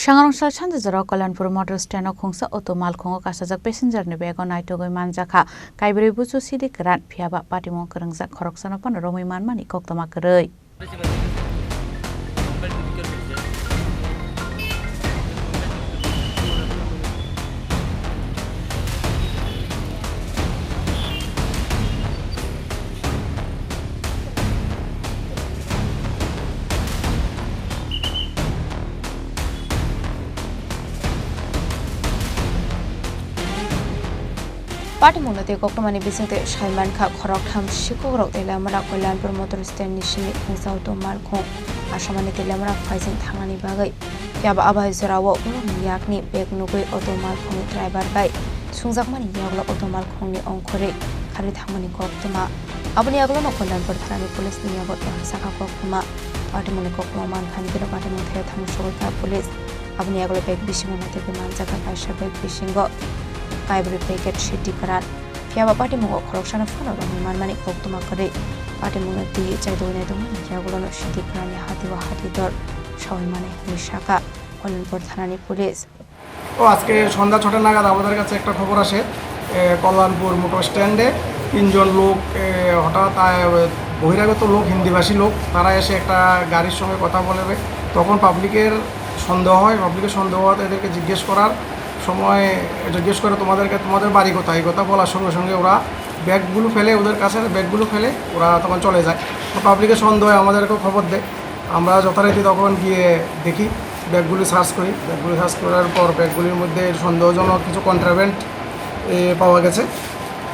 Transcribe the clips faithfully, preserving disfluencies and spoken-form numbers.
Sangrong sal sanja jora Kalyanpur motor stand o khungsa auto malkhungo kasajak passenger ni bag o naitugwi manjakha kaibrwi buchu sidi kwran, phiyaba patimung kwrwngjak khoroksano phano romwi manmani koktwma kwrwi. Patimungno tei koktwmani bisingtwi sai mankha, khoroktham sikhukrok tei lamara Kalyanpur motor stand ni simi khungsa auto malkhung asamani tei lamara phaijak thangnani bagwi. Phiya ba abai jorao borokni yakni bag nugwi auto malkhungni driver bai sungjakmani yagulo auto malkhungni ongkhorwi kharwi thangmani koktwma. Aboni yagulono Kalyanpur thanani police ni yago twangsakha koktwma. Patimungni koktwma mankha hwnkhe patimung thaya thangwi sogwi kha police. Aboni yagulo bag bisingo naitugwi manjakha kaisa bag bisingo kaibrwi packet sidi kwran. Phiya ba patimungo khoroksano phano romwi manmani koktwma kwrwi. Patimungno twi chaitugwi naitugmani yagulono sidi kwranni hati o hati dor sawi mani hwnwi sakha Kalyanpur thanani police. ও আজকে সন্ধ্যা ছটা নাগাদ আমাদের কাছে একটা খবর আসে, এ, কল্যাণপুর মোটর স্ট্যান্ডে তিনজন লোক, এ, হঠাৎ, আ, বহিরাগত লোক, হিন্দিভাষী লোক, তারা এসে একটা গাড়ির সঙ্গে কথা বলে। তখন পাবলিকের সন্দেহ হয়, পাবলিকের সন্দেহ হওয়াতে এদেরকে জিজ্ঞেস করার সময় জিজ্ঞেস করে, "তোমাদেরকে, তোমাদের বাড়ি কোথায়?" এই কথা বলার সঙ্গে সঙ্গে ওরা ব্যাগগুলো ফেলে, ওদের কাছে ব্যাগগুলো ফেলে ওরা তখন চলে যায়। তো পাবলিকের সন্দেহ হয়, আমাদেরকেও খবর দেয়। আমরা যথারীতি তখন গিয়ে দেখি, ব্যাগগুলি সার্চ করি। ব্যাগগুলি সার্চ করার পর ব্যাগগুলির মধ্যে সন্দেহজনক কিছু কন্ট্রাব্যান্ড, এ, পাওয়া গেছে।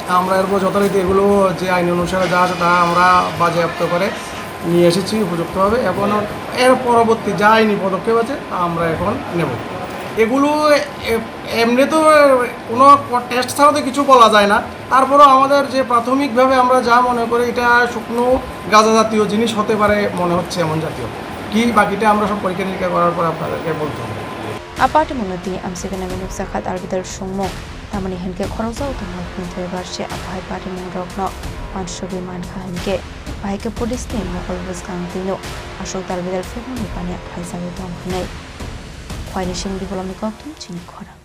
আমরা এরপর যথারীতি এগুলো যে আইন অনুসারে যা আছে তা আমরা বাজেয়াপ্ত করে নিয়ে এসেছি উপযুক্তভাবে। এখন এর পরবর্তী যা আইনি পদক্ষেপ আছে তা আমরা এখন নেব। এগুলো এ-, এমনি তো কোনো টেস্ট ছাড়া তো কিছু বলা যায় না। তারপরেও আমাদের যে প্রাথমিকভাবে আমরা যা মনে করি, এটা শুকনো গাঁজা জাতীয় জিনিস হতে পারে মনে হচ্ছে, এমন জাতীয়। কি বাকিটা আমরা সব পরীক্ষা নিরীক্ষা করার পর আপনাদেরকে বলতে হবে। A patimungno tini amswknani nukjakha Dalbidal songmung, tamoni hinkhe khorokjagwi tongmani thwibar se abohai patimungrokno uansugwi mankha hinkhe, bahai khe police ni mokol bwskang twino aswk Dalbidal phirmani baniya phaijagwi tong hwnwi. Khwaini simi Biplobni koktwma chini khorang.